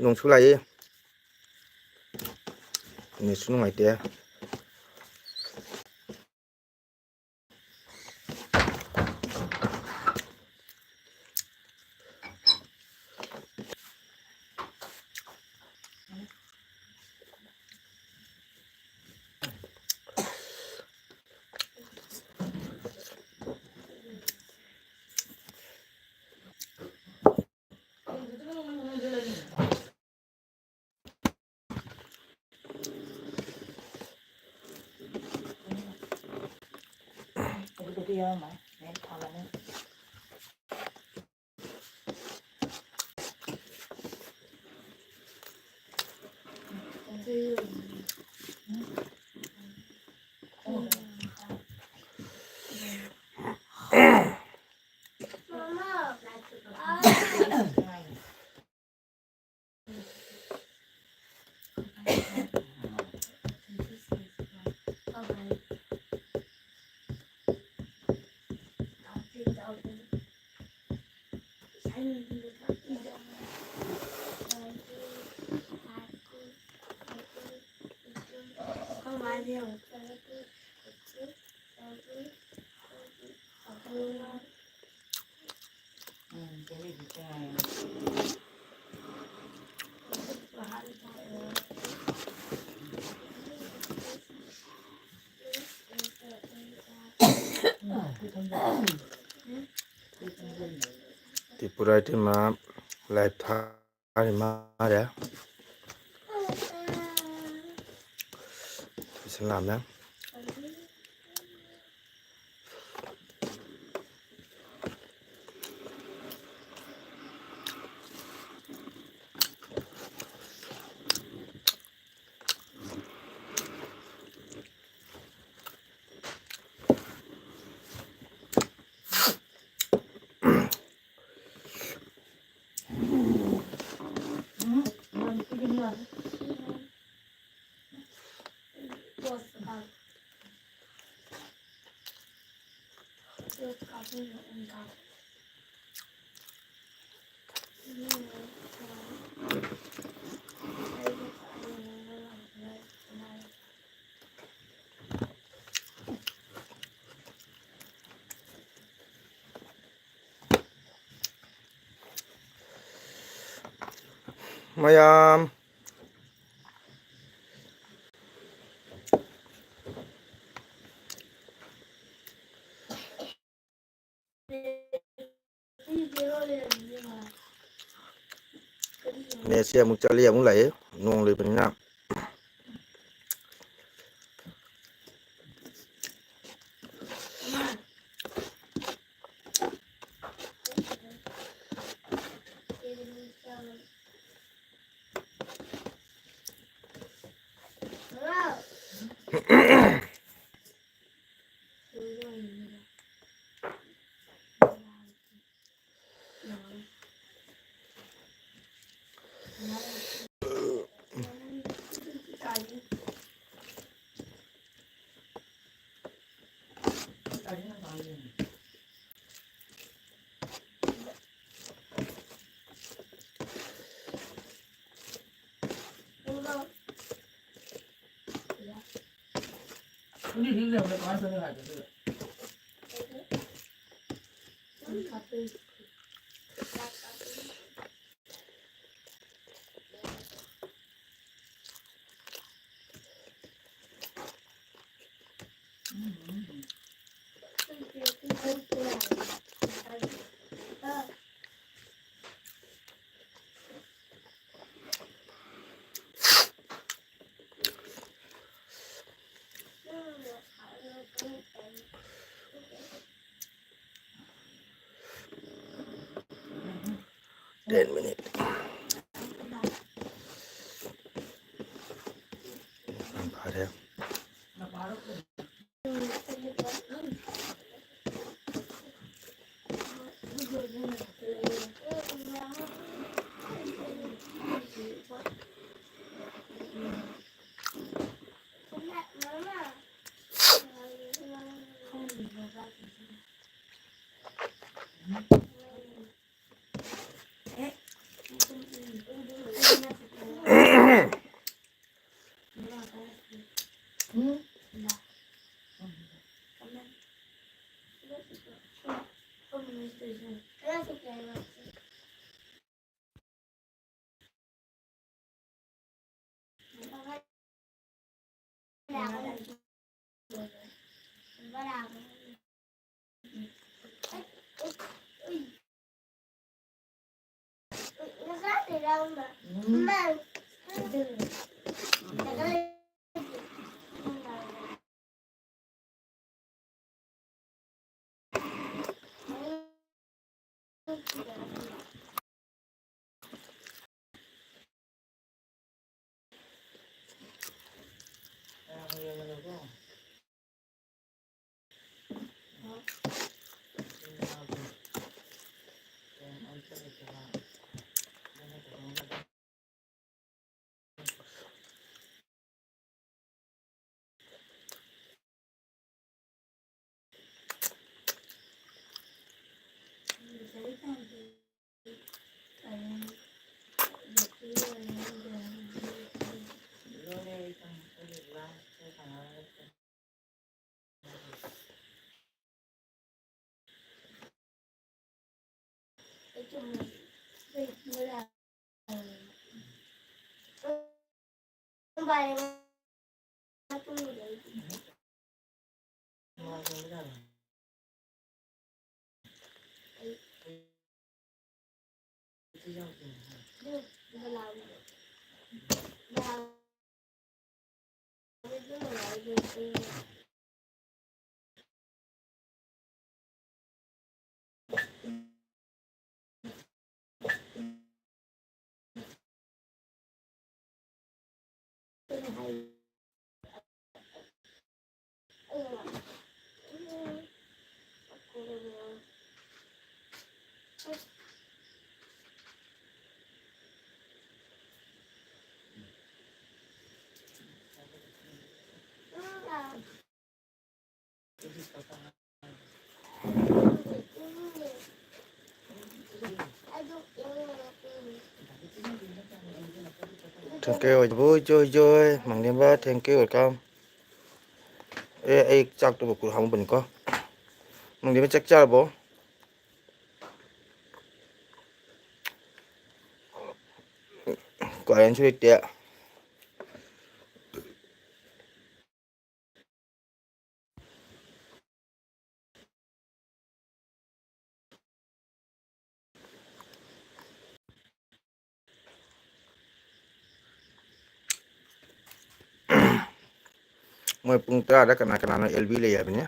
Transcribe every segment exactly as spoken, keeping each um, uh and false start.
ꯅꯣꯡꯁꯨ ꯂꯥꯛꯏ, ꯅꯦꯠꯁꯨ ꯅꯨꯡꯉꯥꯏꯇꯦ꯫ ꯇ꯭ꯔꯤꯄꯨꯔꯥ ꯏꯇꯩꯃ ꯂꯥꯏꯞ ꯊꯥꯔꯤ ꯃꯥꯜꯂꯦ꯫ ꯏꯁꯤꯡ ꯂꯥꯝꯃꯦ꯫ ꯃꯌꯥꯝ꯫ ꯅꯦꯠꯁꯦ ꯑꯃꯨꯛ ꯆꯠꯂꯤ ꯑꯃꯨꯛ ꯂꯥꯛꯏ, ꯅꯣꯡ ꯂꯩꯕꯅꯤꯅ꯫ Ten minute. ꯐꯔꯦ꯫ ꯊꯦꯡꯀ꯭ꯌꯨ ꯑꯣꯏꯖꯕ ꯍꯣꯏ, ꯖꯣꯏ ꯖꯣꯏ, ꯃꯪꯂꯦꯝꯕ, ꯊꯦꯡꯀ꯭ꯌꯨ, ꯋꯦꯜꯀꯝ꯫ ꯑꯦ, ꯑꯩ ꯆꯥꯛꯇꯨꯕꯨ ꯀꯨꯏ ꯍꯥꯡꯕꯅꯤꯀꯣ꯫ ꯃꯪꯂꯦꯝꯕ, ꯆꯥꯛ ꯆꯥꯔꯕꯣ? ꯀꯔꯦꯟꯁꯨ ꯂꯩꯇꯦ꯫ ꯃꯣꯏ ꯄꯨꯡ ꯇꯔꯥꯗ ꯀꯅꯥ ꯀꯅꯥꯅꯣ ꯑꯦꯜ ꯕꯤ ꯂꯩ ꯍꯥꯏꯕꯅꯤ꯫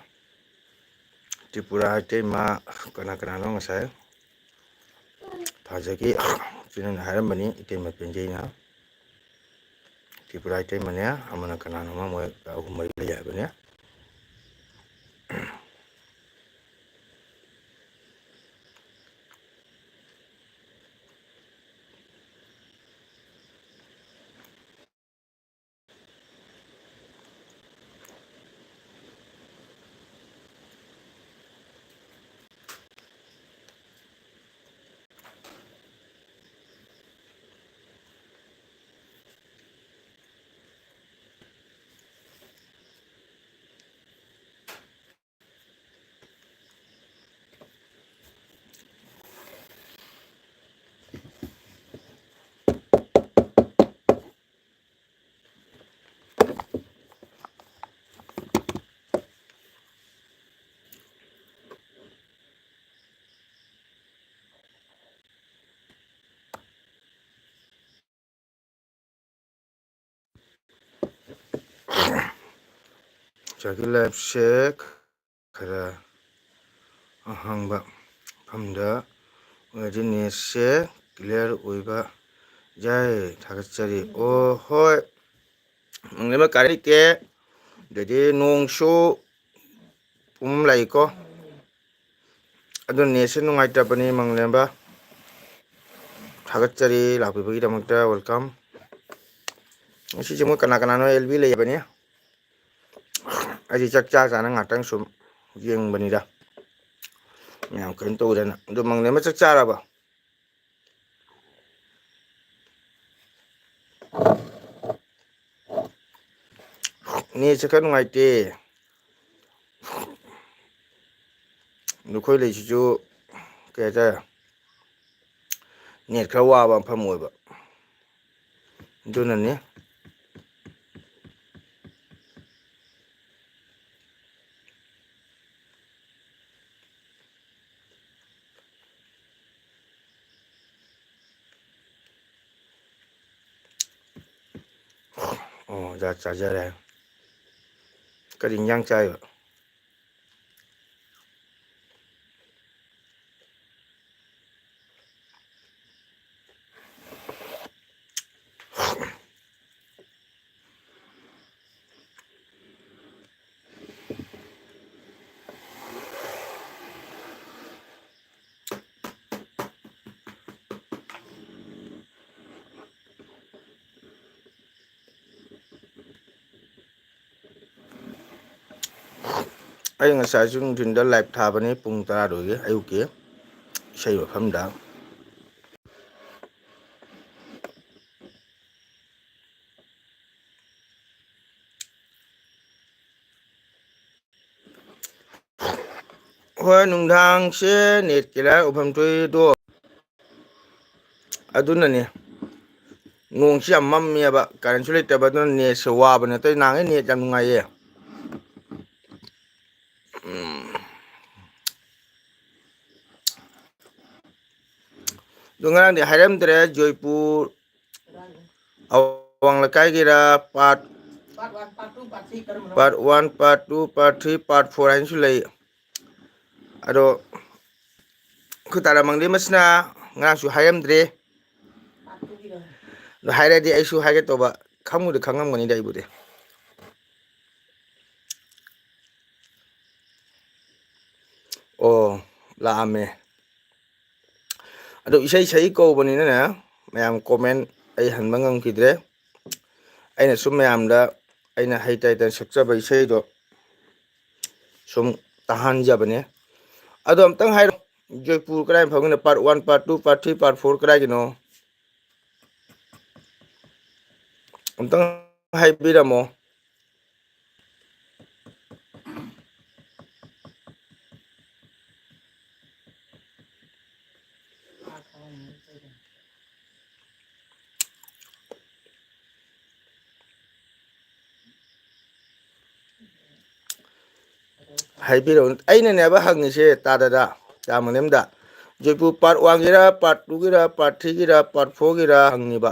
ꯇ꯭ꯔꯤꯄꯨꯔꯥ ꯏꯇꯩꯃ, ꯀꯅꯥ ꯀꯅꯥꯅꯣ ꯉꯁꯥꯏ ꯊꯥꯖꯒꯤ ꯆꯤꯟꯅ ꯍꯥꯏꯔꯝꯕꯅꯤ, ꯏꯇꯩꯃ ꯄꯦꯟꯖꯩꯅ꯫ ꯇ꯭ꯔꯤꯄꯨꯔꯥ ꯏꯇꯩꯃꯅꯦ, ꯑꯃꯅ ꯀꯅꯥꯅꯣꯃ, ꯃꯣꯏ ꯑꯍꯨꯝ ꯃꯔꯤ ꯂꯩ ꯍꯥꯏꯕꯅꯦ꯫ ꯉꯁꯥꯏꯒꯤ ꯂꯥꯏꯐꯁꯦ ꯈꯔ ꯑꯍꯥꯡꯕ ꯃꯐꯝꯗ ꯑꯣꯏꯔꯗꯤ ꯅꯦꯠꯁꯦ ꯀ꯭ꯂꯤꯌꯥꯔ ꯑꯣꯏꯕ ꯌꯥꯏ꯫ ꯊꯥꯒꯠꯆꯔꯤ꯫ ꯑꯣ, ꯍꯣꯏ꯫ ꯃꯪꯂꯦꯝꯕ ꯀꯥꯏ ꯂꯩꯇꯦ꯫ ꯑꯗꯩꯗꯤ ꯅꯣꯡꯁꯨ ꯄꯨꯝ ꯂꯥꯛꯏꯀꯣ꯫ ꯑꯗꯨ ꯅꯦꯠꯁꯦ ꯅꯨꯡꯉꯥꯏꯇꯕꯅꯤ, ꯃꯪꯂꯦꯝꯕ꯫ ꯊꯥꯒꯠꯆꯔꯤ ꯂꯥꯛꯄꯤꯕꯒꯤꯗꯃꯛꯇ, ꯋꯦꯜꯀꯝ꯫ ꯉꯁꯤꯁꯦ ꯃꯣꯏ ꯀꯅꯥ ꯀꯅꯥꯅꯣ ꯑꯦꯜ ꯕꯤ ꯂꯩꯕꯅꯤ꯫ ꯑꯩꯁꯦ ꯆꯥꯛ ꯆꯥ ꯆꯥꯅ ꯉꯥꯛꯇꯪ ꯁꯨꯝ ꯌꯦꯡꯕꯅꯤꯗ꯫ ꯃꯌꯥꯝ ꯀꯩꯅꯣ ꯇꯧꯗꯅ꯫ ꯑꯗꯨ ꯃꯪꯂꯦꯝꯕ ꯆꯥꯛ ꯆꯥꯔꯕ? ꯅꯦꯠꯁꯦ ꯈꯔ ꯅꯨꯡꯉꯥꯏꯇꯦ꯫ ꯅꯈꯣꯏ ꯂꯩꯁꯤꯁꯨ ꯀꯩ ꯍꯥꯏꯇꯥꯔꯦ, ꯅꯦꯠ ꯈꯔ ꯋꯥꯕ ꯃꯐꯝ ꯑꯣꯏꯕ, ꯑꯗꯨꯅꯅꯤ꯫ ꯑꯣ, ꯆꯥꯛ ꯆꯥꯖꯔꯦ꯫ ꯀꯔꯤ ꯏꯟꯖꯥꯡ ꯆꯥꯏꯕ? ꯑꯩ ꯉꯁꯥꯏꯁꯨ ꯅꯨꯡꯊꯤꯟꯗ ꯂꯥꯏꯚ ꯊꯥꯕꯅꯤ, ꯄꯨꯡ ꯇꯔꯥꯗꯒꯤ, ꯑꯌꯨꯛꯀꯤ ꯏꯁꯩ ꯃꯐꯝꯗ꯫ ꯍꯣꯏ, ꯅꯨꯡꯗꯥꯡꯁꯦ ꯅꯦꯠꯀꯤ ꯂꯥꯏꯔ ꯎꯐꯝ ꯊꯣꯛꯏꯗꯣ ꯑꯗꯨꯅꯅꯦ꯫ ꯅꯣꯡꯁꯤ ꯌꯥꯝ ꯃꯝꯃꯦꯕ, ꯀꯔꯦꯟꯁꯨ ꯂꯩꯇꯕ, ꯑꯗꯨꯅ ꯅꯦꯠꯁꯦ ꯋꯥꯕꯅꯦ꯫ ꯑꯇꯩ ꯅꯍꯥꯟꯈꯩ ꯅꯦꯠ ꯌꯥꯝ ꯅꯨꯡꯉꯥꯏꯌꯦ꯫ ꯎꯝ꯫ ꯑꯗꯣ ꯉꯔꯥꯡꯗꯤ ꯍꯥꯏꯔꯝꯗ꯭ꯔꯦ, ꯖꯣꯏꯄꯨꯔ ꯑꯋꯥꯡ ꯂꯩꯀꯥꯏꯒꯤꯔ, part, part one, part two, part three, part four ꯍꯥꯏꯅꯁꯨ ꯂꯩ꯫ ꯑꯗꯣ ꯑꯩꯈꯣꯏ ꯇꯥꯔꯥꯃꯪꯗꯤ ꯃꯁꯤꯅ ꯉꯔꯥꯡꯁꯨ ꯍꯥꯏꯔꯝꯗ꯭ꯔꯦ꯫ ꯑꯗꯣ ꯍꯥꯏꯔꯗꯤ ꯑꯩꯁꯨ ꯍꯥꯏꯒꯦ ꯇꯧꯕ, ꯈꯪꯕꯨꯗꯤ ꯈꯪꯉꯝꯒꯅꯤꯗ ꯑꯩꯕꯨꯗꯤ꯫ ꯑꯣ, ꯂꯥꯛꯑꯝꯃꯦ꯫ ꯑꯗꯣ ꯏꯁꯩ ꯁꯛꯏ ꯀꯧꯕꯅꯤꯅꯅꯦ, ꯃꯌꯥꯝ comment ꯑꯩ ꯍꯟꯕ ꯉꯝꯈꯤꯗ꯭ꯔꯦ꯫ ꯑꯩꯅ ꯁꯨꯝ ꯃꯌꯥꯝꯗ ꯑꯩꯅ ꯍꯩꯇ ꯍꯩꯇꯅ ꯁꯛꯆꯕ ꯏꯁꯩꯗꯣ ꯁꯨꯝ ꯇꯥꯍꯟꯖꯕꯅꯦ꯫ ꯑꯗꯣ ꯑꯝꯇꯪ ꯍꯥꯏꯔꯣ, ꯖꯣꯏꯄꯨꯔ ꯀꯗꯥꯏ ꯃꯐꯝꯒꯤꯅꯣ? Part one, part two, part three, part four ꯀꯗꯥꯏꯒꯤꯅꯣ? ꯑꯝꯇꯪ ꯍꯥꯏꯕꯤꯔꯝꯃꯣ꯫ ꯍꯥꯏꯕꯤꯔꯛꯎ꯫ ꯑꯩꯅꯅꯦꯕ ꯍꯪꯉꯤꯁꯦ, ꯇꯥꯗꯗ, ꯇꯥꯃꯅꯦꯝꯗ꯫ Jaipur part one Gir, part two Gir, part three Gir, part four Gir ꯍꯪꯉꯤꯕ꯫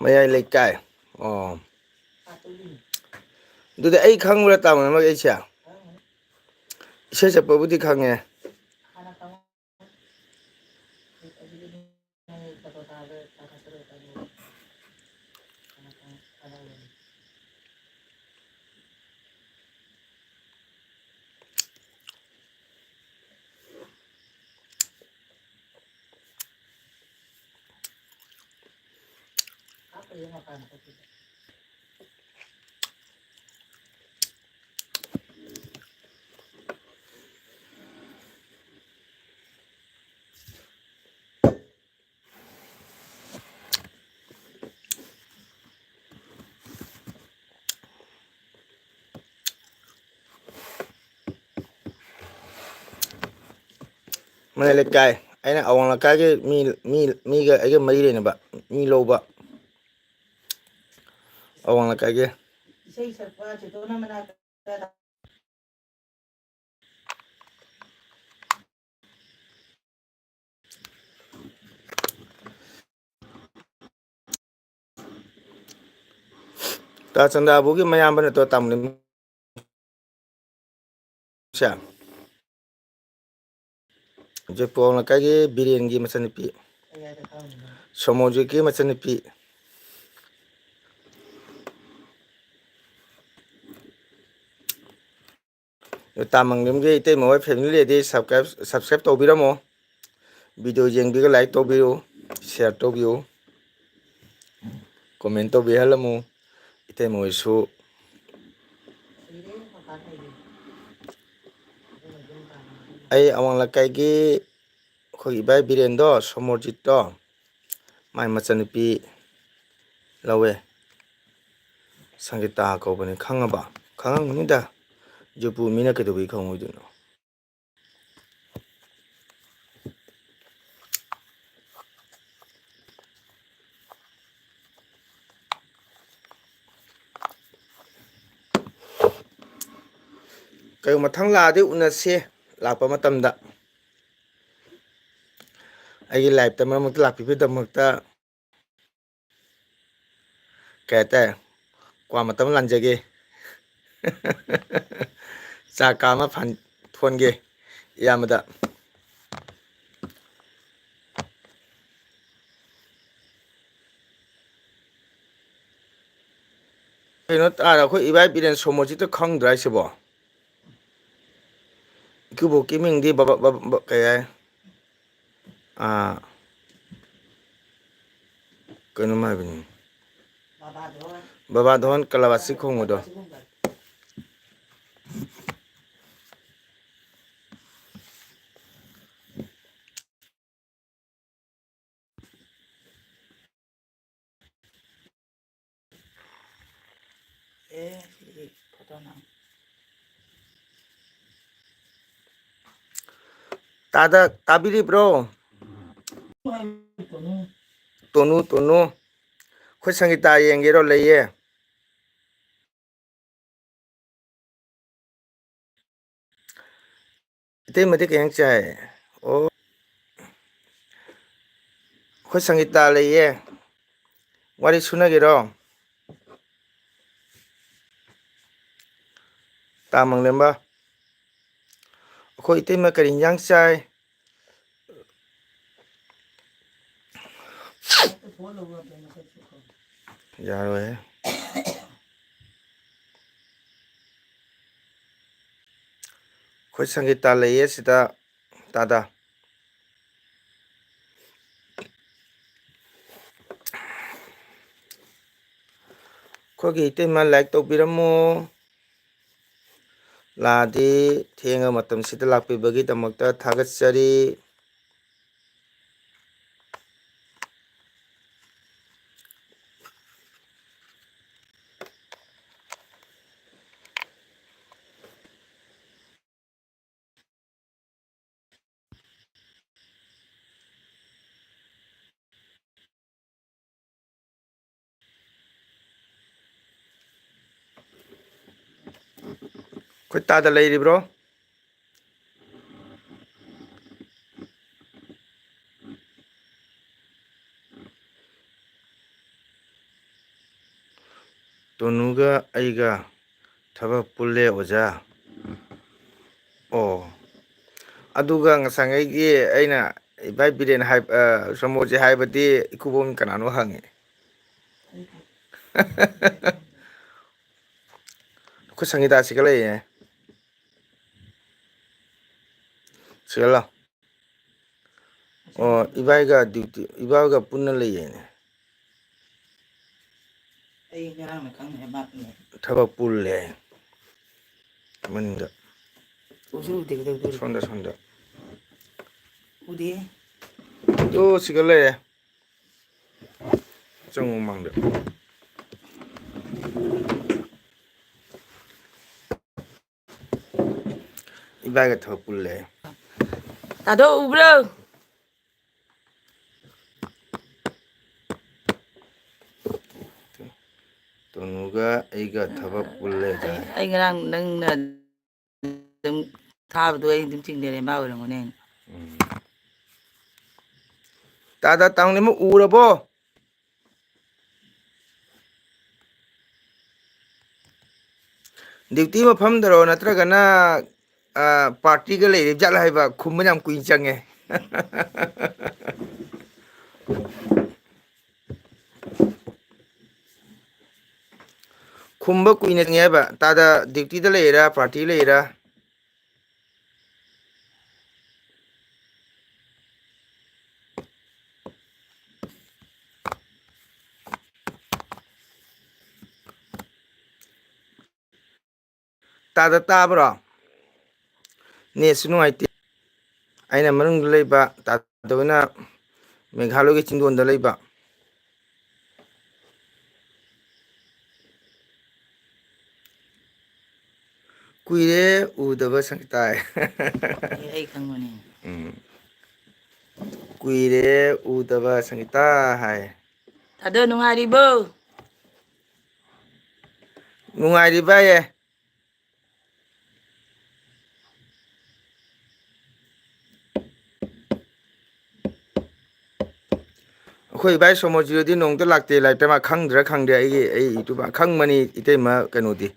ꯃꯌꯥꯏ ꯂꯩꯀꯥꯏ꯫ ꯑꯣ꯫ ꯑꯗꯨꯗꯤ ꯑꯩ ꯈꯪꯕ꯭ꯔꯥ, ꯇꯥꯃꯣ ꯑꯃꯒ ꯑꯩꯁꯦ? ꯏꯁꯩ ꯁꯛꯄꯕꯨꯗꯤ ꯈꯪꯉꯦ꯫ ꯃꯌꯥꯏ ꯂꯩꯀꯥꯏ꯫ ꯑꯩꯅ ꯑꯋꯥꯡ ꯂꯩꯀꯥꯏꯒꯤ ꯃꯤ, ꯃꯤ, ꯃꯤꯒ ꯑꯩꯒ ꯃꯔꯤ ꯂꯩꯅꯕ, ꯃꯤ ꯂꯧꯕ꯫ ꯑꯋꯥꯡ ꯂꯩꯀꯥꯏꯒꯤ꯫ ꯏꯁꯩ ꯁꯛꯄ ꯆꯦꯇꯣꯟꯅ ꯃꯅꯥꯛꯇ ꯇꯥ ꯆꯟꯗ꯭ꯔꯥꯕꯨꯒꯤ ꯃꯌꯥꯝꯕ ꯅꯠꯇ꯭ꯔꯣ ꯇꯥꯃꯨꯅꯤꯝꯁꯦ? ꯖꯣꯏꯄꯨꯔ ꯂꯩꯀꯥꯏꯒꯤ ꯕꯤꯔꯦꯟꯒꯤ ꯃꯆꯟꯅꯨꯄꯤ, ꯁꯣꯃꯣꯖꯤꯠꯀꯤ ꯃꯆꯟꯅꯨꯄꯤ꯫ ꯇꯥꯃꯪꯂꯤꯝꯒꯤ ꯏꯇꯩꯃ ꯍꯣꯏ family ꯂꯩꯔꯗꯤ subscribe, subscribe ꯇꯧꯕꯤꯔꯝꯃꯣ꯫ Video ꯌꯦꯡꯕꯤꯔꯒ like ꯇꯧꯕꯤꯌꯨ, share ꯇꯧꯕꯤꯌꯨ꯫ ꯀꯣꯃꯦꯟ ꯇꯧꯕꯤꯍꯜꯂꯝꯃꯨ꯫ ꯏꯇꯩꯃ ꯍꯣꯏꯁꯨ꯫ ꯑꯩ ꯑꯋꯥꯡ ꯂꯩꯀꯥꯏꯒꯤ ꯑꯩꯈꯣꯏ ꯏꯕꯥꯏ ꯕꯤꯔꯦꯟꯗꯣ, ꯁꯣꯃꯣꯔꯖꯤꯠꯇꯣ, ꯃꯥꯏ ꯃꯆꯟꯅꯨꯄꯤ ꯂꯧꯋꯦ꯫ ꯁꯪꯒꯤꯇꯥ ꯀꯧꯕꯅꯤ, ꯈꯪꯉꯕ? ꯈꯪꯉꯝꯒꯅꯤꯗ꯫ ꯌꯨꯄꯨ ꯃꯤꯅ ꯀꯩꯗꯧꯕꯒꯤ ꯈꯪꯉꯣꯏꯗꯣꯏꯅꯣ? ꯀꯩꯒꯨꯝꯕ ꯃꯊꯪ ꯂꯥꯛꯑꯗꯤ ꯎꯅꯁꯦ, ꯂꯥꯛꯄ ꯃꯇꯝꯗ꯫ ꯑꯩꯒꯤ ꯂꯥꯏꯐꯇ ꯃꯔꯛ ꯃꯔꯛꯇ ꯂꯥꯛꯄꯤꯕꯒꯤꯗꯃꯛꯇ ꯀꯩ ꯍꯥꯏꯇꯥꯔꯦ, ꯀ꯭ꯋꯥ ꯃꯇꯝ ꯂꯥꯟꯖꯒꯦ꯫ ꯆꯥ ꯀꯥ ꯑꯃ ꯐꯥꯟ-, ꯊꯣꯟꯒꯦ ꯏꯌꯥꯝꯕꯗ꯫ ꯀꯩꯅꯣ ꯇꯥꯔꯦ, ꯑꯩꯈꯣꯏ ꯏꯕꯥꯏ ꯕꯤꯔꯦꯟ ꯁꯣꯃꯣꯔꯖꯤꯠꯇ ꯈꯪꯗ꯭ꯔꯥ ꯍꯥꯏꯁꯤꯕꯣ? ꯏꯀꯨꯕꯣꯛꯀꯤ ꯃꯤꯡꯗꯤ ꯕꯕ-, ꯕꯕ-, ꯕ-, ꯀꯩ ꯍꯥꯏ? ꯑꯥ, ꯀꯩꯅꯣꯝ ꯍꯥꯏꯕꯅꯤ꯫ ꯕꯕꯥꯙꯣꯟ ꯀꯂꯕꯥꯁꯤ ꯈꯣꯡꯕꯗꯣ꯫ ꯑꯦ, ꯁꯤꯗꯤ ꯐꯣꯇꯣ ꯅꯝ-, ꯇꯥꯗ-, ꯇꯥꯕꯤꯔꯤꯕ꯭ꯔꯣ? ꯇꯣꯅꯨ, ꯇꯣꯅꯨ꯫ ꯑꯩꯈꯣꯏ ꯁꯪꯒꯤꯇꯥ ꯌꯦꯡꯒꯦꯔꯣ? ꯂꯩꯌꯦ꯫ ꯏꯇꯩꯃꯗꯤ ꯀꯩ ꯏꯟꯖꯥꯡ ꯆꯥꯏ? ꯑꯣ, ꯑꯩꯈꯣꯏ ꯁꯪꯒꯤꯇꯥ ꯂꯩꯌꯦ, ꯋꯥꯔꯤ ꯁꯨꯅꯒꯦꯔꯣ? ꯇꯥ ꯃꯪꯂꯦꯝꯕ, ꯑꯩꯈꯣꯏ ꯏꯇꯩꯃ ꯀꯔꯤ ꯏꯟꯖꯥꯡ ꯆꯥꯏ? ꯌꯥꯔꯣꯏꯍꯦ꯫ ꯑꯩꯈꯣꯏ ꯁꯪꯒꯤꯇꯥ ꯂꯩꯌꯦ ꯁꯤꯗ, ꯇꯥꯗ꯫ ꯑꯩꯈꯣꯏꯒꯤ ꯏꯇꯩꯃ like ꯇꯧꯕꯤꯔꯝꯃꯣ꯫ ꯂꯥꯛꯑꯗꯤ ꯊꯦꯡꯉ ꯃꯇꯝꯁꯤꯗ ꯂꯥꯛꯄꯤꯕꯒꯤꯗꯃꯛꯇ ꯊꯥꯒꯠꯆꯔꯤ꯫ ꯑꯩꯈꯣꯏ ꯇꯥꯗ ꯂꯩꯔꯤꯕ꯭ꯔꯣ? ꯇꯣꯅꯨꯒ ꯑꯩꯒ ꯊꯕꯛ ꯄꯨꯜꯂꯦ, ꯑꯣꯖꯥ꯫ ꯑꯣ, ꯑꯗꯨꯒ ꯉꯁꯥꯏꯉꯩꯒꯤ ꯑꯩꯅ ꯏꯕꯥꯏ ꯕꯤꯔꯦꯟ ꯍꯥꯏ-, ꯑ, ꯁꯣꯃꯣꯔꯖꯤꯠ ꯍꯥꯏꯕꯗꯤ ꯏꯀꯨꯕꯣꯛꯅ ꯀꯅꯥꯅꯣ ꯍꯪꯉꯦ꯫ ꯑꯩꯈꯣꯏ ꯁꯪꯒꯤꯇꯥ ꯁꯤꯒ ꯂꯩꯌꯦ꯫ ꯁꯤꯒ ꯂꯥꯎ꯫ ꯑꯣ, ꯏꯕꯥꯏꯒ duty, ꯏꯕꯥꯏꯒ ꯄꯨꯟꯅ ꯂꯩꯌꯦꯅꯦ꯫ ꯑꯩ ꯉꯔꯥꯡꯅ ꯈꯪꯉꯦ, ꯃꯥ ꯄꯨꯟꯅ꯫ ꯊꯕꯛ ꯄꯨꯜꯂꯦ꯫ ꯃꯅꯤꯡꯗ꯫ ꯎꯁꯨ ꯎꯗꯦ, ꯀꯩꯗꯧꯗꯣꯔꯤ? ꯁꯣꯝꯗ, ꯁꯣꯝꯗ꯫ ꯎꯗꯦ꯫ ꯇꯨ, ꯁꯤꯒ ꯂꯩꯔꯦ꯫ ꯆꯪꯉꯨ ꯃꯃꯥꯡꯗ꯫ ꯏꯕꯥꯏꯒ ꯊꯕꯛ ꯄꯨꯜꯂꯦ꯫ ꯇꯥꯗꯣ ꯎꯕ꯭ꯔꯣ? ꯇꯣꯅꯨꯒ ꯑꯩꯒ ꯊꯕꯛ ꯄꯨꯜꯂꯦ ꯍꯥꯏ꯫ ꯑꯩ, ꯑꯩ ꯉꯔꯥꯡ ꯅꯪꯅ ꯑꯗꯨꯝ ꯊꯥꯕꯗꯣ ꯑꯩ ꯑꯗꯨꯝ ꯆꯤꯡꯅꯔꯦ, ꯃꯥ ꯑꯣꯏꯔꯝꯒꯅꯤ ꯍꯥꯏꯅ꯫ ꯎꯝ꯫ ꯇꯥꯗ ꯇꯥꯎꯅꯤꯃ ꯎꯔꯕꯣ? Duty ꯃꯐꯝꯗꯔꯣ ꯅꯠꯇ꯭ꯔꯒꯅ, ꯑ, partyꯒ ꯂꯩꯔꯤꯕ ꯖꯥꯠꯂ ꯍꯥꯏꯕ ꯈꯨꯝꯕ ꯌꯥꯝ ꯀꯨꯏꯅ ꯆꯪꯉꯦ꯫ ꯈꯨꯝꯕ ꯀꯨꯏꯅ ꯆꯪꯉꯦ ꯍꯥꯏꯕ꯫ ꯇꯥꯗ dutyꯗ ꯂꯩꯔꯥ, party ꯂꯩꯔꯥ? ꯇꯥꯗ ꯇꯥꯕ꯭ꯔꯣ? ꯅꯦꯠꯁꯨ ꯅꯨꯡꯉꯥꯏꯇꯦ꯫ ꯑꯩꯅ ꯃꯅꯨꯡꯗ ꯂꯩꯕ, ꯇꯥꯗꯕꯅ ꯃꯦꯘꯥꯂꯣꯏꯒꯤ ꯆꯤꯡꯗꯣꯟꯗ ꯂꯩꯕ꯫ "ꯀꯨꯏꯔꯦ ꯎꯗꯕ ꯁꯪꯒꯤꯇꯥ" ꯍꯥꯏ꯫ ꯑꯦ, ꯑꯩ ꯈꯪꯕꯅꯤ꯫ ꯎꯝ꯫ "ꯀꯨꯏꯔꯦ ꯎꯗꯕ ꯁꯪꯒꯤꯇꯥ" ꯍꯥꯏ꯫ ꯊꯥꯗꯣ, ꯅꯨꯡꯉꯥꯏꯔꯤꯕꯣ? ꯅꯨꯡꯉꯥꯏꯔꯤꯕ ꯌꯦ꯫ ꯑꯩꯈꯣꯏ ꯏꯕꯥꯏ ꯁꯣꯃꯣꯖꯤꯔꯣꯗꯤ ꯅꯣꯡꯇ ꯂꯥꯛꯇꯦ, ꯂꯥꯏꯔꯤꯛꯇ ꯃꯥ ꯈꯪꯗ꯭ꯔꯥ ꯈꯪꯗꯦ꯫ ꯑꯩꯒꯤ, ꯑꯩ ꯌꯨꯇ꯭ꯌꯨꯕ ꯈꯪꯕꯅꯤ ꯏꯇꯩꯃ ꯀꯩꯅꯣꯗꯤ꯫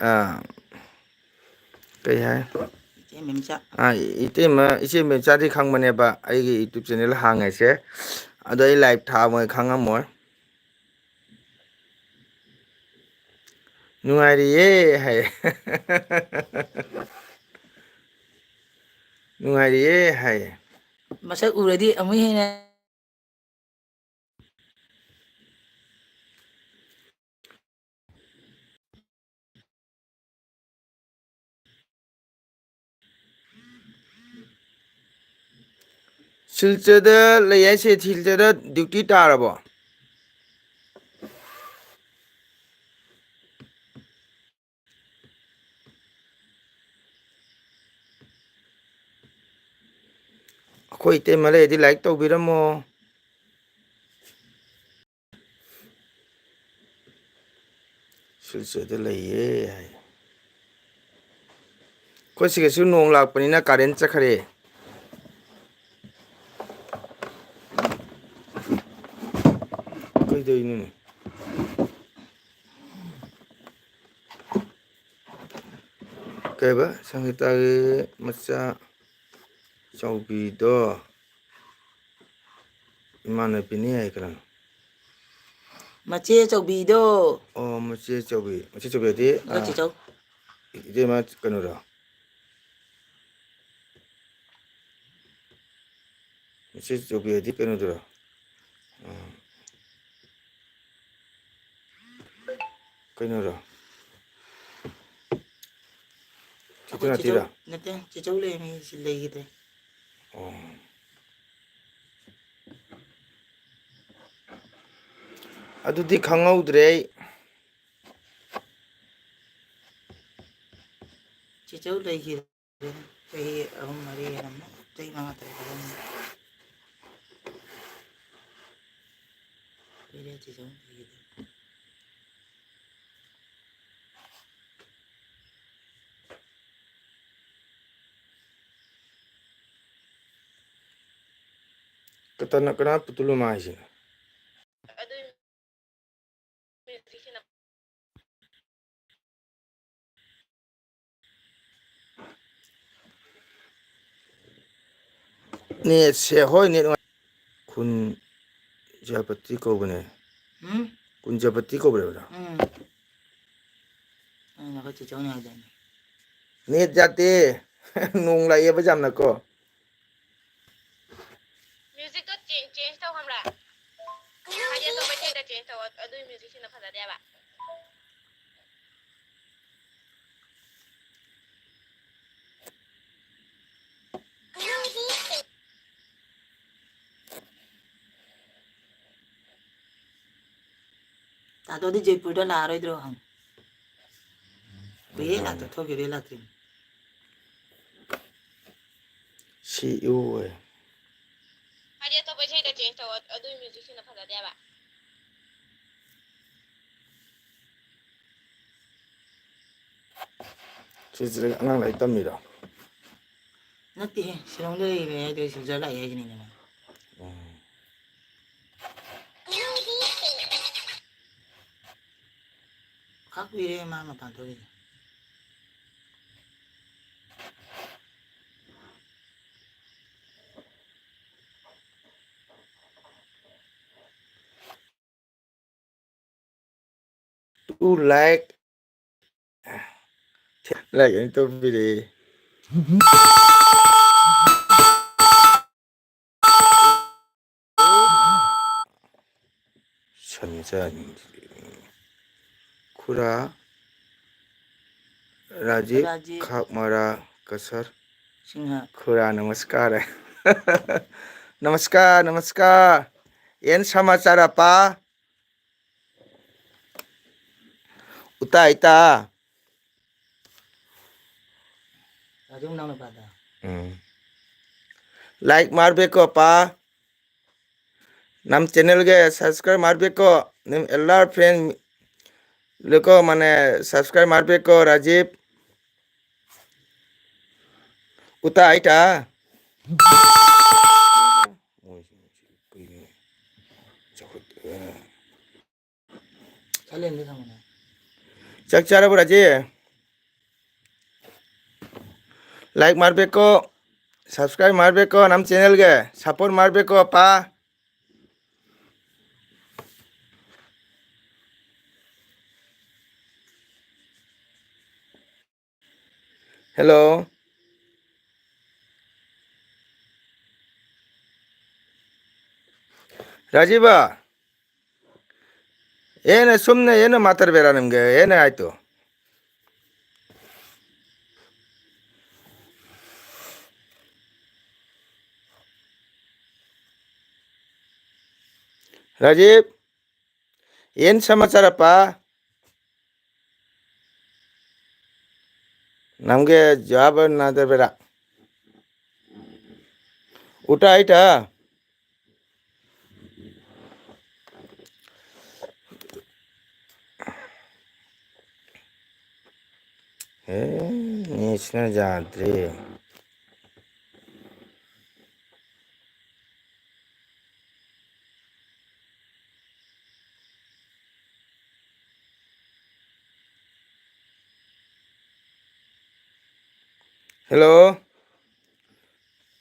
ꯑꯥ, ꯀꯩ ꯍꯥꯏ? ꯏꯆꯦ ꯃꯦꯝꯆꯥ꯫ ꯑꯥ, ꯏꯇꯩꯃ, ꯏꯆꯦ ꯃꯦꯝꯆꯥꯗꯤ ꯈꯪꯕꯅꯦꯕ ꯑꯩꯒꯤ ꯌꯨꯇ꯭ꯌꯨꯕ ꯆꯦꯅꯦꯜ ꯍꯥꯡꯉꯤꯁꯦ꯫ ꯑꯗꯣ ꯑꯩ ꯂꯥꯏꯚ ꯊꯥꯕ ꯃꯣꯏ ꯈꯪꯉꯝꯃꯣꯏ꯫ "ꯅꯨꯡꯉꯥꯏꯔꯤꯌꯦ" ꯍꯥꯏꯌꯦ꯫ "ꯅꯨꯡꯉꯥꯏꯔꯤꯌꯦ" ꯍꯥꯏꯌꯦ꯫ ꯃꯁꯛ ꯎꯔꯗꯤ ꯑꯃꯨꯛ ꯍꯦꯟꯅ ꯁꯤꯜꯆꯔꯗ ꯂꯩ ꯍꯥꯏꯁꯦ, ꯁꯤꯜꯆꯔꯗ ꯗ꯭ꯌꯨꯇꯤ ꯇꯥꯔꯕꯣ? ꯑꯩꯈꯣꯏ ꯏꯇꯩꯃ ꯂꯩꯔꯗꯤ ꯂꯥꯏꯛ ꯇꯧꯕꯤꯔꯝꯃꯣ꯫ ꯁꯤꯜꯆꯔꯗ ꯂꯩꯌꯦ ꯍꯥꯏ꯫ ꯑꯩꯈꯣꯏ ꯁꯤꯒꯁꯨ ꯅꯣꯡ ꯂꯥꯛꯄꯅꯤꯅ ꯀꯥꯔꯦꯟ ꯆꯠꯈ꯭ꯔꯦ꯫ ꯀꯩꯗꯧꯔꯤꯅꯣꯅꯦ? ꯀꯩꯕ? ꯁꯪꯒꯤꯇꯥꯒꯤ ꯃꯆꯥ ꯆꯥꯎꯕꯤꯗꯣ ꯏꯃꯥꯟꯅꯕꯤꯅꯤ ꯍꯥꯏ ꯀꯅꯥꯅꯣ? ꯃꯆꯦ ꯆꯧꯕꯤꯗꯣ꯫ ꯑꯣ, ꯃꯆꯦ ꯆꯧꯕꯤ꯫ ꯃꯆꯦ ꯆꯧꯕꯤ ꯍꯥꯏꯗꯤ, ꯃꯆꯦ ꯑꯥ, ꯆꯧ꯫ ꯏꯇꯩꯃ ꯀꯩꯅꯣꯔꯣ? ꯃꯆꯦ ꯆꯧꯕꯤ ꯍꯥꯏꯗꯤ ꯀꯩꯅꯣꯗꯨꯔꯣ? ꯑꯥ, ꯀꯩꯅꯣꯔꯣ? ꯅꯠꯇꯦ, ꯅꯠꯇꯦꯗ꯫ ꯆꯤꯆꯧ, ꯅꯠꯇꯦ, ꯆꯤꯆꯧ ꯂꯩꯔꯝꯃꯤ, ꯁꯤ ꯂꯩꯈꯤꯗ꯭ꯔꯦ꯫ ꯑꯣ꯫ ꯑꯗꯨꯗꯤ ꯈꯪꯍꯧꯗ꯭ꯔꯦ ꯑꯩ꯫ ꯆꯤꯆꯧ ꯂꯩꯈꯤꯗ꯭ꯔꯦ꯫ ꯆꯍꯤ ꯑꯍꯨꯝ ꯃꯔꯤ ꯍꯦꯜꯂꯝꯃꯅꯤ꯫ ꯆꯍꯤ ꯃꯉꯥ ꯇꯔꯨꯛ ꯍꯦꯜꯂꯝꯃꯅꯤ꯫ ꯀꯨꯏꯔꯦ ꯆꯤꯆꯧ ꯂꯩꯈꯤꯗꯕ꯫ ꯀꯇꯅ ꯀꯅꯥ ꯄꯨꯇꯨꯂꯨ ꯃꯥꯏꯁꯦ? ꯑꯗꯨ ꯅꯦꯠꯁꯦ, ꯍꯣꯏ, ꯅꯦꯠ ꯅꯨꯡꯉꯥꯏ-, ꯈꯨꯟꯖꯥꯄꯇꯤ ꯀꯧꯕꯅꯦ꯫ ꯎꯝ? ꯀꯨꯟꯖꯥꯄꯇꯤ ꯀꯧꯕꯅꯦ, ꯑꯣꯖꯥ꯫ ꯎꯝ꯫ ꯑꯩꯅ ꯑꯩꯈꯣꯏ ꯆꯦꯆꯧꯅꯦ ꯍꯥꯏꯗꯥꯏꯅꯦ꯫ ꯅꯦꯠ ꯌꯥꯗꯦ꯫ ꯅꯣꯡ ꯂꯥꯛꯑꯦꯕ ꯌꯥꯝꯅꯀꯣ꯫ Musicꯇꯣ ꯆꯦꯟ-, change ꯇꯧ ꯈꯪꯕ꯭ꯔꯥ? ꯍꯥꯏꯗꯤ ꯑꯇꯣꯞꯄ ꯏꯁꯩꯗ change ꯇꯧ, ꯑꯗꯨꯏ musicꯁꯤꯅ ꯐꯖꯗꯦꯕ꯫ ꯇꯥꯇꯣꯗꯤ ꯖꯩꯄꯨꯔꯗ ꯂꯥꯛꯑꯔꯣꯏꯗ꯭ꯔꯣ ꯍꯪ꯫ ꯀꯨꯏꯔꯦ ꯂꯥꯛꯇ, ꯊꯣꯛꯈꯤꯕꯗꯩ ꯂꯥꯛꯇ꯭ꯔꯤꯅꯤ꯫ ꯁꯤ ꯏꯎ ꯑꯣꯏ꯫ ꯍꯥꯏꯗꯤ ꯑꯇꯣꯞꯄ ꯏꯁꯩꯗ change ꯇꯧ, ꯑꯗꯨꯏ musicꯁꯤꯅ ꯐꯖꯗꯦꯕ꯫ ꯁꯤꯁꯤꯗ ꯑꯉꯥꯡ ꯂꯥꯏꯔꯤꯛ ꯇꯝꯃꯤꯔꯣ? ꯅꯠꯇꯦꯍꯦ, ꯁꯤꯂꯣꯡꯗ ꯂꯩꯔꯦ ꯍꯥꯏꯗꯣ, ꯁꯤꯜꯆꯔ ꯂꯥꯛꯑꯦ ꯍꯥꯏꯁꯤꯅꯤꯅꯦ ꯃꯥ꯫ ꯎꯝ꯫ ꯈꯔ ꯀꯨꯏꯔꯦ ꯃꯥ ꯃꯄꯥꯟ ꯊꯣꯛꯏꯁꯦ꯫ Two like, like ꯑꯅꯤ ꯇꯧꯕꯤꯔꯛꯑꯦ꯫ ꯁꯟꯆꯥꯟ ꯈꯨꯔꯥ राजीव राजीव। खाकमारा कसर सिंह। खुरा, नमस्कार। नमस्कार, नमस्कार। एन समाचार, आपा? उता, इता। राजीव नाम पाता। हम्म। Like मारबेको, आपा। नम channel गे subscribe मारबेको, निम एल्लार friend लोको मने subscribe मारबेको, राजीव। उता आइटा। चक चारा बुरा जी। Like मारबेको, subscribe मारबेको, नम channel गे support मारबेको, आपा। Hello। राजीवा, एन सुमने एन मातर बेरा निम्गे, एन आयतो। राजीव, एन समाचार, आपा? नमगे जवाब ना दे बेरा। उटा आइटा। ए, नेचना जात्रे। Hello,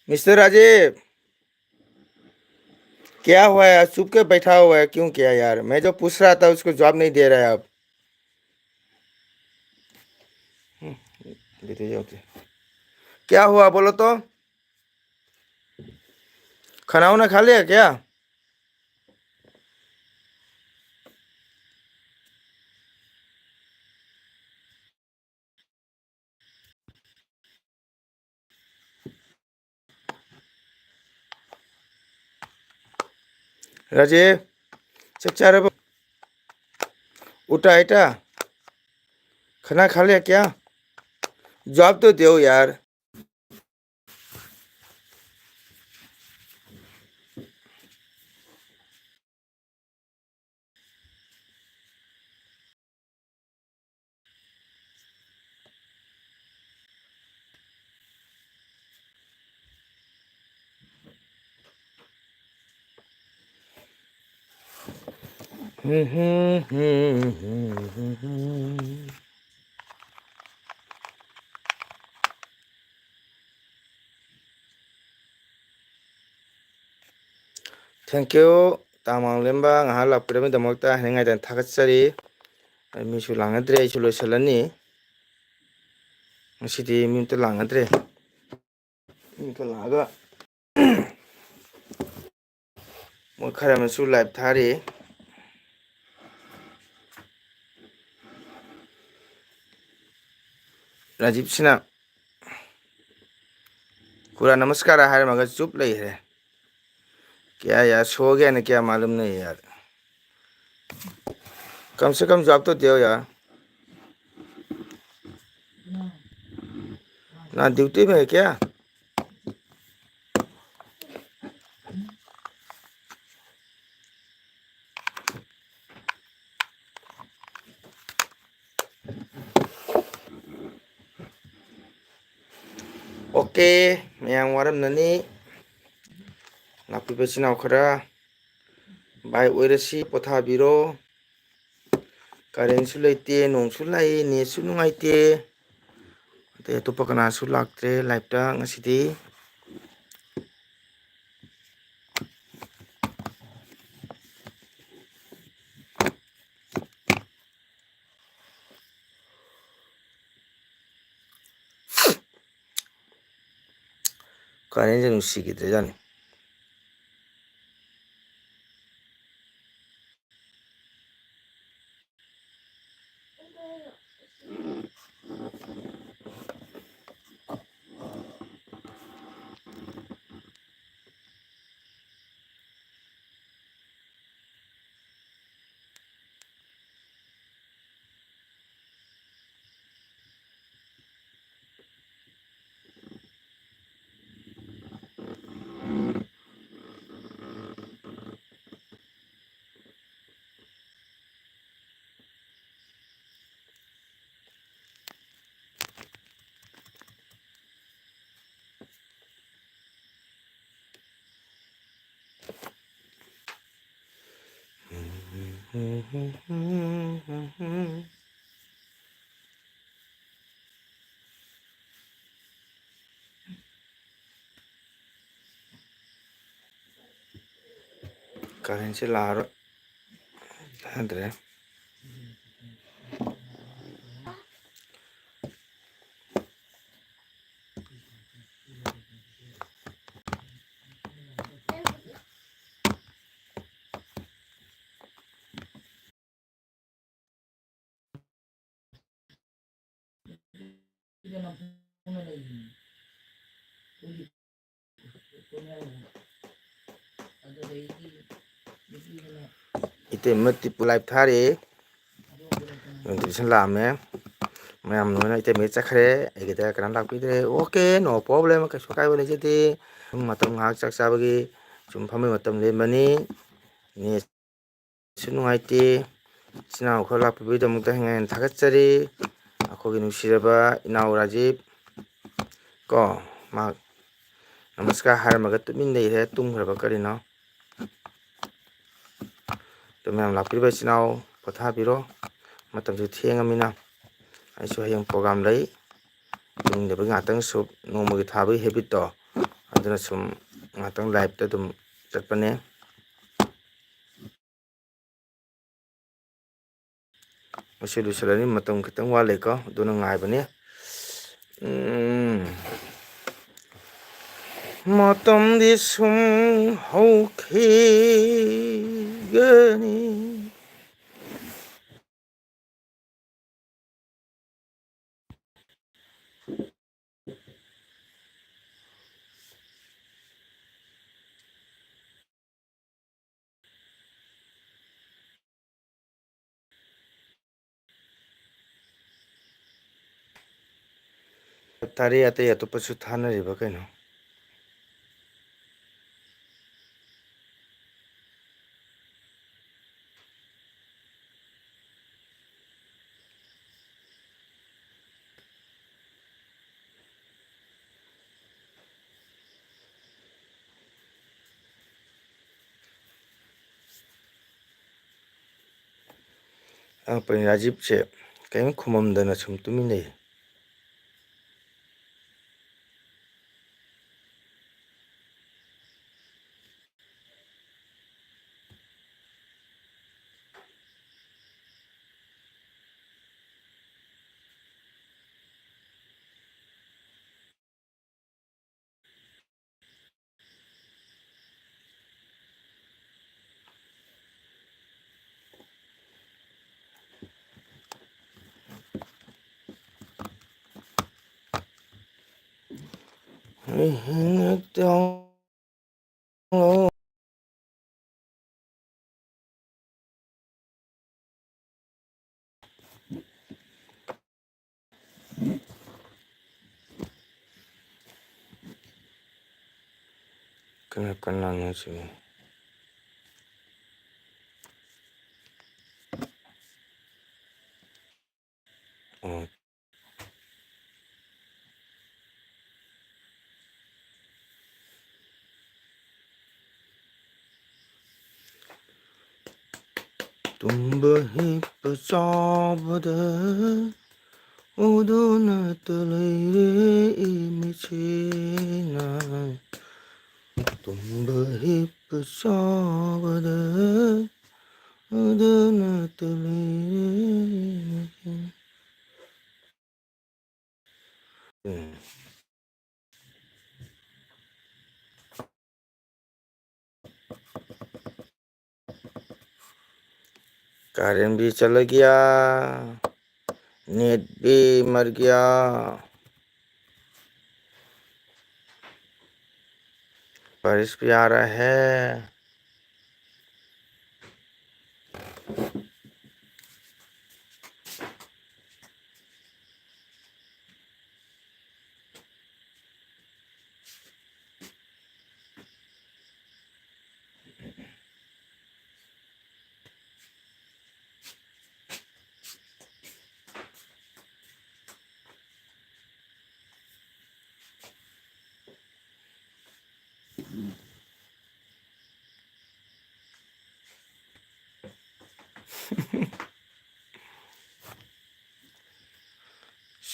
Mister राजीव, क्या हुआ है? चुप के बैठा हुआ है क्यों? क्या यार, मैं जो पूछ रहा था उसको जवाब नहीं दे रहा है आप। हम्म, देते जाओ तो। क्या हुआ बोलो तो? खाना वाना खा लिया क्या? राजे, चेक चाह रहे? उठा बेटा, खाना खा लिया क्या? जवाब तो दो यार। Thank you, ꯇꯥꯃꯥꯡꯂꯦꯝꯕ, ꯉꯥꯏꯍꯥꯛ ꯂꯥꯛꯄꯤꯔꯝꯕꯒꯤꯗꯃꯛꯇ ꯍꯥꯏꯅꯤꯡꯉꯥꯏꯗꯅ ꯊꯥꯒꯠꯆꯔꯤ꯫ ꯑꯩ ꯃꯤꯁꯨ ꯂꯥꯡꯅꯗ꯭ꯔꯦ, ꯑꯩꯁꯨ ꯂꯣꯏꯁꯤꯜꯂꯅꯤ꯫ ꯉꯁꯤꯗꯤ ꯃꯤ ꯑꯝꯇ ꯂꯥꯡꯅꯗ꯭ꯔꯦ꯫ ꯃꯤ ꯑꯝꯇ ꯂꯥꯛꯑꯒ ꯃꯣꯏ ꯈꯔ ꯑꯃꯁꯨ ꯂꯥꯏꯚ ꯊꯥꯔꯤ꯫ ꯔꯥꯖꯤꯞꯁꯤꯅ ꯀꯨꯔꯥ ꯅꯃꯁꯀꯥꯔ ꯍꯥꯏꯔꯝꯃꯒ ꯆꯨꯞ ꯂꯩꯈ꯭ꯔꯦ꯫ क्या यार, सो गया ना क्या मालूम नहीं यार। कम से कम जवाब तो दो यार। ना ड्यूटी में है क्या? OK, ꯃꯌꯥꯝ ꯋꯥꯔꯝꯅꯅꯤ꯫ ꯂꯥꯛꯄꯤꯕ ꯏꯆꯤꯟ ꯏꯅꯥꯎ ꯈꯔ ꯚꯥꯏ ꯑꯣꯏꯔꯁꯤ, ꯄꯣꯊꯥꯕꯤꯔꯣ꯫ ꯀꯔꯦꯟꯁꯨ ꯂꯩꯇꯦ, ꯅꯣꯡꯁꯨ ꯂꯥꯛꯏ, ꯅꯦꯠꯁꯨ ꯅꯨꯡꯉꯥꯏꯇꯦ꯫ ꯑꯇꯩ ꯑꯇꯣꯞꯄ ꯀꯅꯥꯁꯨ ꯂꯥꯛꯇ꯭ꯔꯦ ꯂꯥꯏꯞꯇ ꯉꯁꯤꯗꯤ꯫ ꯀꯔꯦꯟꯁꯦ ꯅꯨꯡꯁꯤꯈꯤꯗ꯭ꯔꯦꯖꯥꯠꯅꯤ꯫ ꯀꯔꯦꯟꯁꯤ ꯂꯥꯛꯑꯔꯣꯏ꯫ ꯊꯥꯗ꯭ꯔꯦ꯫ ꯏꯇꯩꯃ ꯇꯤꯄꯨ ꯂꯥꯏꯞ ꯊꯥꯔꯤ꯫ ꯅꯣꯇꯤꯐꯤꯀꯦꯁꯟ ꯂꯥꯛꯑꯝꯃꯦ꯫ ꯃꯌꯥꯝ ꯂꯣꯏꯅ ꯏꯇꯩꯃ ꯆꯠꯈ꯭ꯔꯦ꯫ ꯑꯩꯒꯤꯗ ꯀꯅꯥꯝ ꯂꯥꯛꯄꯤꯗ꯭ꯔꯦ꯫ ꯑꯣꯀꯦ, no problem, ꯀꯩꯁꯨ ꯑꯀꯥꯏꯕ ꯂꯩꯖꯗꯦ꯫ ꯁꯨꯝ ꯃꯇꯝ ꯉꯥꯏꯍꯥꯛ ꯆꯥꯛ ꯆꯥꯕꯒꯤ ꯁꯨꯝ ꯐꯝꯕꯒꯤ ꯃꯇꯝ ꯂꯦꯟꯕꯅꯤ꯫ ꯅꯦꯠ ꯁꯨ ꯅꯨꯡꯉꯥꯏꯇꯦ꯫ ꯏꯆꯤꯟ ꯏꯅꯥꯎ ꯈꯔ ꯂꯥꯛꯄꯤꯕꯒꯤꯗꯃꯛꯇ ꯍꯦꯟꯅ ꯍꯦꯟꯅ ꯊꯥꯒꯠꯆꯔꯤ꯫ ꯑꯩꯈꯣꯏꯒꯤ ꯅꯨꯡꯁꯤꯔꯕ ꯏꯅꯥꯎ ꯔꯥꯖꯤꯞ ꯀꯣ, ꯃꯍꯥꯛ ꯅꯃꯁꯀꯥꯔ ꯍꯥꯏꯔꯝꯃꯒ ꯇꯨꯃꯤꯟ ꯂꯩꯔꯦ, ꯇꯨꯝꯈ꯭ꯔꯕ ꯀꯔꯤꯅꯣ? ꯑꯗꯨ ꯃꯌꯥꯝ ꯂꯥꯛꯄꯤꯔꯤꯕ ꯏꯆꯤꯟ ꯏꯅꯥꯎ ꯄꯣꯊꯥꯕꯤꯔꯣ, ꯃꯇꯝꯁꯨ ꯊꯦꯡꯉꯃꯤꯅ꯫ ꯑꯩꯁꯨ ꯍꯌꯦꯡ ꯄ꯭ꯔꯣꯒ꯭ꯔꯥꯝ ꯂꯩ꯫ ꯇꯨꯝꯗꯕꯒꯤ ꯉꯥꯛꯇꯪ ꯁꯨꯝ ꯅꯣꯡꯃꯒꯤ ꯊꯥꯕꯒꯤ ꯍꯦꯕꯤꯠꯇꯣ, ꯑꯗꯨꯅ ꯁꯨꯝ ꯉꯥꯛꯇꯪ ꯂꯥꯏꯞꯇ ꯑꯗꯨꯝ ꯆꯠꯄꯅꯦ꯫ ꯃꯁꯤ ꯂꯣꯏꯁꯤꯜꯂꯅꯤ, ꯃꯇꯝ ꯈꯤꯇꯪ ꯋꯥꯠꯂꯤꯀꯣ, ꯑꯗꯨꯅ ꯉꯥꯏꯕꯅꯤ꯫ ꯎꯝ꯫ ꯃꯇꯝꯗꯤ ꯁꯨꯝ ꯍꯧꯈꯤꯒꯅꯤ꯫ ꯇꯥꯔꯦ, ꯑꯇꯩ ꯑꯇꯣꯞꯄꯁꯨ ꯊꯥꯅꯔꯤꯕ ꯀꯩꯅꯣ? ꯑꯉꯛꯄꯅꯤ, ꯔꯥꯖꯤꯞꯁꯦ ꯀꯔꯤꯝ ꯈꯨꯝꯃꯝꯗꯅ ꯁꯨꯝ ꯇꯨꯃꯤꯟ ꯂꯩ꯫ ꯀꯅꯥ ꯀꯅꯥꯅꯣ ꯁꯤꯕꯨ? ꯑꯣ꯫ ꯇꯨꯝꯕ ꯍꯤꯞꯄ ꯆꯥꯕꯗ ꯎꯗꯨꯅꯇ ꯂꯩꯔꯦ ꯏꯃꯤꯠꯁꯤꯅ꯫ ꯇꯨꯝꯕ ꯍꯤꯞꯄ ꯆꯥꯕꯗ ꯎꯗꯨꯅꯇ ꯂꯩꯔꯦ ꯏꯃꯤꯠꯁꯤꯅ꯫ ꯎꯝ꯫ ꯀꯥꯔꯦꯟ ꯕꯤ ꯆꯠꯂ ꯒꯌꯥ, ꯅꯦꯠ ꯕꯤ ꯃꯔ ꯒꯌꯥ, ꯕꯥꯔꯤꯁ ꯕꯤ ꯑꯥ ꯔꯍꯥ ꯍꯦ꯫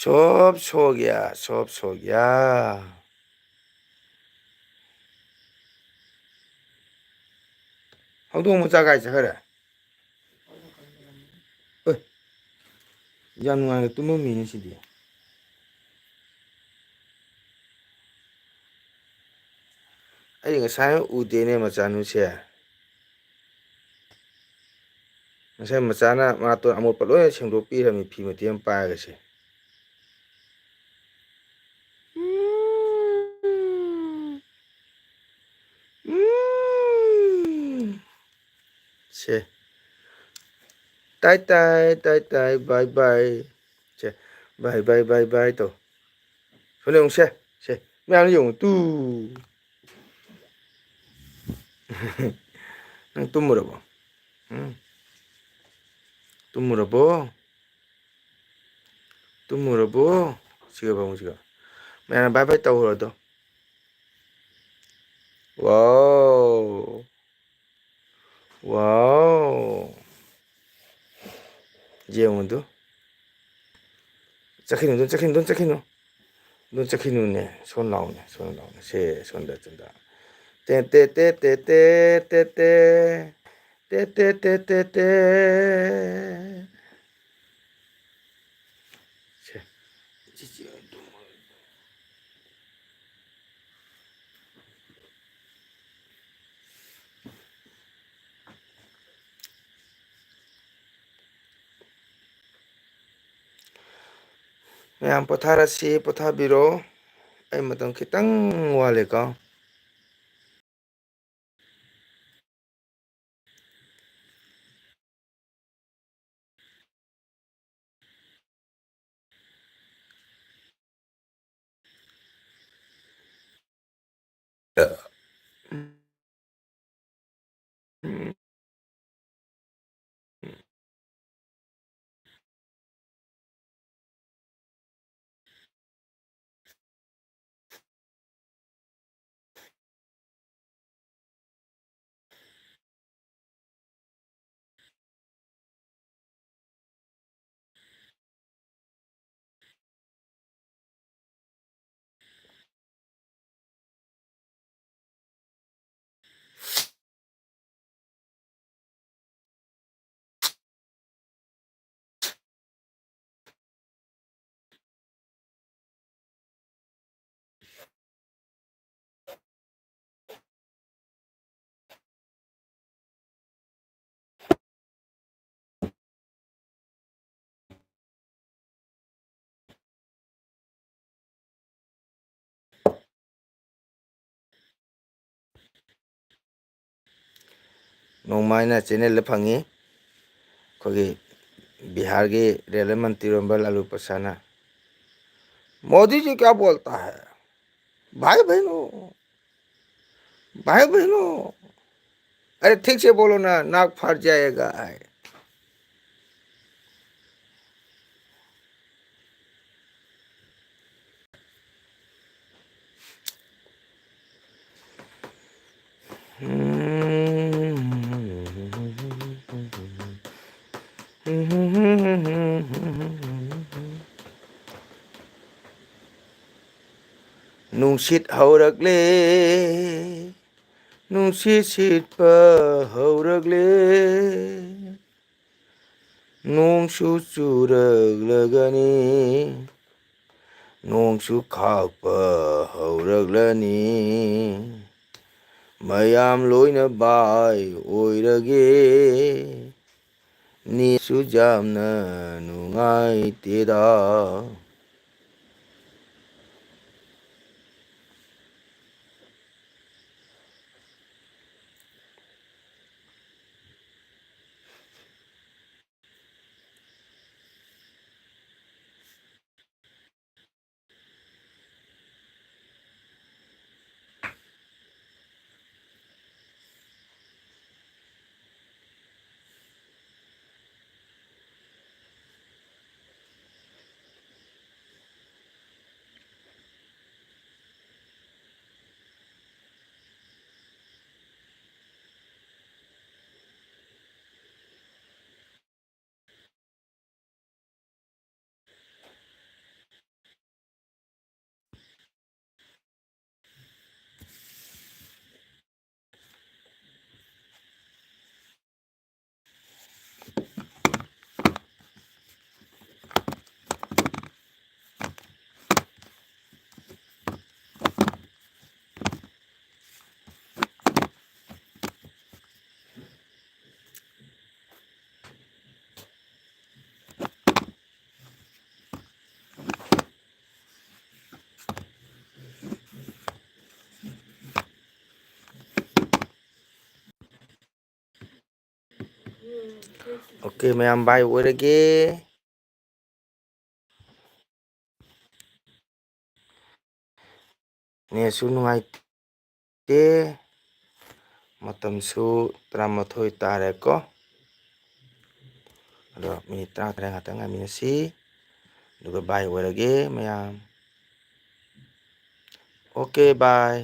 ꯁꯣꯞ ꯁꯣꯒ꯭ꯌꯥ, ꯁꯣꯞ ꯁꯣꯒ꯭ꯌꯥ꯫ ꯍꯧꯗꯣꯡ ꯃꯆꯥ ꯀꯥꯏ ꯆꯠꯈ꯭ꯔꯦ? ꯑꯦ, ꯌꯥꯝ ꯅꯨꯡꯉꯥꯏꯅ ꯇꯨꯝꯃꯝꯃꯤꯅꯦ ꯁꯤꯗꯤ꯫ ꯑꯩ ꯉꯁꯥꯏ ꯎꯗꯦꯅꯦ ꯃꯆꯥꯅꯨꯁꯦ꯫ ꯉꯁꯥꯏ ꯃꯆꯥꯅ ꯃꯅꯥꯇꯣꯟ ꯑꯃꯣꯠꯄ ꯂꯣꯏꯅ ꯁꯦꯡꯗꯣꯛꯄꯤꯔꯝꯃꯤ ꯐꯤ ꯃꯇꯦꯛ ꯑꯃ ꯄꯥꯏꯔꯒ ꯁꯦ꯫ ꯎꯝ꯫ ꯎꯝ꯫ ꯁꯦ꯫ ꯇꯥꯏ ꯇꯥꯏ, ꯇꯥꯏ ꯇꯥꯏ, bye bye꯫ ꯁꯦ꯫ Bye bye, bye bye ꯇꯧ꯫ ꯁꯣꯝꯗ ꯌꯦꯡꯉꯨ ꯁꯦ꯫ ꯁꯦ꯫ ꯃꯌꯥꯝꯅ ꯌꯦꯡꯉꯨ꯫ ꯇꯨ꯫ ꯅꯪ ꯇꯨꯝꯃꯨꯔꯕꯣ? ꯎꯝ? ꯇꯨꯝꯃꯨꯔꯕꯣ? ꯇꯨꯝꯃꯨꯔꯕꯣ? ꯁꯤꯒ ꯐꯃꯨꯡꯁꯤꯒ꯫ ꯃꯌꯥꯝꯅ bye bye ꯇꯧꯈ꯭ꯔꯣ ꯑꯗꯣ꯫ ꯋꯥꯎ꯫ ꯋꯥꯎ꯫ ꯌꯦꯡꯉꯨ ꯑꯗꯨ꯫ ꯆꯠꯈꯤꯅꯨ, ꯑꯗꯨꯝ ꯆꯠꯈꯤꯅꯨ, ꯑꯗꯨꯝ ꯆꯠꯈꯤꯅꯨ꯫ ꯑꯗꯨꯝ ꯆꯠꯈꯤꯅꯨꯅꯦ꯫ ꯁꯣꯟ ꯂꯥꯎꯅꯦ, ꯁꯣꯟ ꯂꯥꯎꯅꯦ꯫ ꯁꯦ, ꯁꯣꯝꯗ, ꯁꯣꯝꯗ꯫ ꯇꯦ, ꯇꯦ, ꯇꯦ, ꯇꯦ, ꯇꯦ, ꯇꯦ, ꯇꯦ꯫ ꯇꯦ, ꯇꯦ, ꯇꯦ, ꯇꯦ, ꯇꯦ꯫ ꯁꯦ꯫ ꯆꯤꯆꯦ ꯑꯗꯨꯝ꯫ ꯃꯌꯥꯝ ꯄꯣꯊꯥꯔꯁꯤ, ꯄꯣꯊꯥꯕꯤꯔꯣ꯫ ꯑꯩ ꯃꯇꯝ ꯈꯤꯇꯪ ꯋꯥꯠꯂꯤꯀꯣ꯫ ꯅꯣꯡꯃ ꯑꯩꯅ ꯆꯦꯅꯦꯜꯗ ꯐꯪꯉꯤ, ꯑꯩꯈꯣꯏꯒꯤ ꯕꯤꯍꯥꯔꯒꯤ ꯔꯦꯜꯋꯦ ꯃꯟꯇ꯭ꯔꯤ ꯑꯣꯏꯔꯝꯕ ꯂꯥꯂꯨ ꯄ꯭ꯔꯁꯥꯗꯅ, "ꯃꯣꯗꯤꯖꯤ ꯀꯌꯥ ꯕꯣꯜꯇꯥ ꯍꯥꯏ? ꯚꯥꯏ ꯕꯍꯅꯣ, ꯚꯥꯏ ꯕꯍꯅꯣ, ꯑꯔꯦ ꯊꯤꯛ ꯁꯦ ꯕꯣꯂꯣ ꯅꯥ, ꯅꯥꯛ ꯐꯥꯠ ꯖꯥꯌꯦꯒꯥ" ꯍꯥꯏ꯫ ꯅꯨꯡꯁꯤꯠ ꯍꯧꯔꯛꯂꯦ, ꯅꯨꯡꯁꯤꯠ ꯁꯤꯠꯄ ꯍꯧꯔꯛꯂꯦ, ꯅꯣꯡꯁꯨ ꯆꯨꯔꯛꯂꯒꯅꯤ, ꯅꯣꯡꯁꯨ ꯈꯥꯛꯄ ꯍꯧꯔꯛꯂꯅꯤ, ꯃꯌꯥꯝ ꯂꯣꯏꯅ ꯚꯥꯏ ꯑꯣꯏꯔꯒꯦ, ꯅꯦꯠꯁꯨ ꯌꯥꯝꯅ ꯅꯨꯡꯉꯥꯏꯇꯦꯗ꯫ ꯑꯣꯀꯦ ꯃꯌꯥꯝ, ꯕꯥꯏ ꯑꯣꯏꯔꯒꯦ꯫ ꯅꯦꯠꯁꯨ ꯅꯨꯡꯉꯥꯏꯇꯦ꯫ ꯃꯇꯝꯁꯨ ꯇꯔꯥꯃꯥꯊꯣꯏ ꯇꯥꯔꯦꯀꯣ꯫ ꯑꯗꯣ ꯃꯤꯅꯤꯠ ꯇꯔꯥ ꯇꯔꯦꯠ ꯉꯥꯛꯇꯪ ꯉꯥꯏꯃꯤꯟꯅꯁꯤ꯫ ꯑꯗꯨꯒ ꯕꯥꯏ ꯑꯣꯏꯔꯒꯦ ꯃꯌꯥꯝ꯫ Okay bye.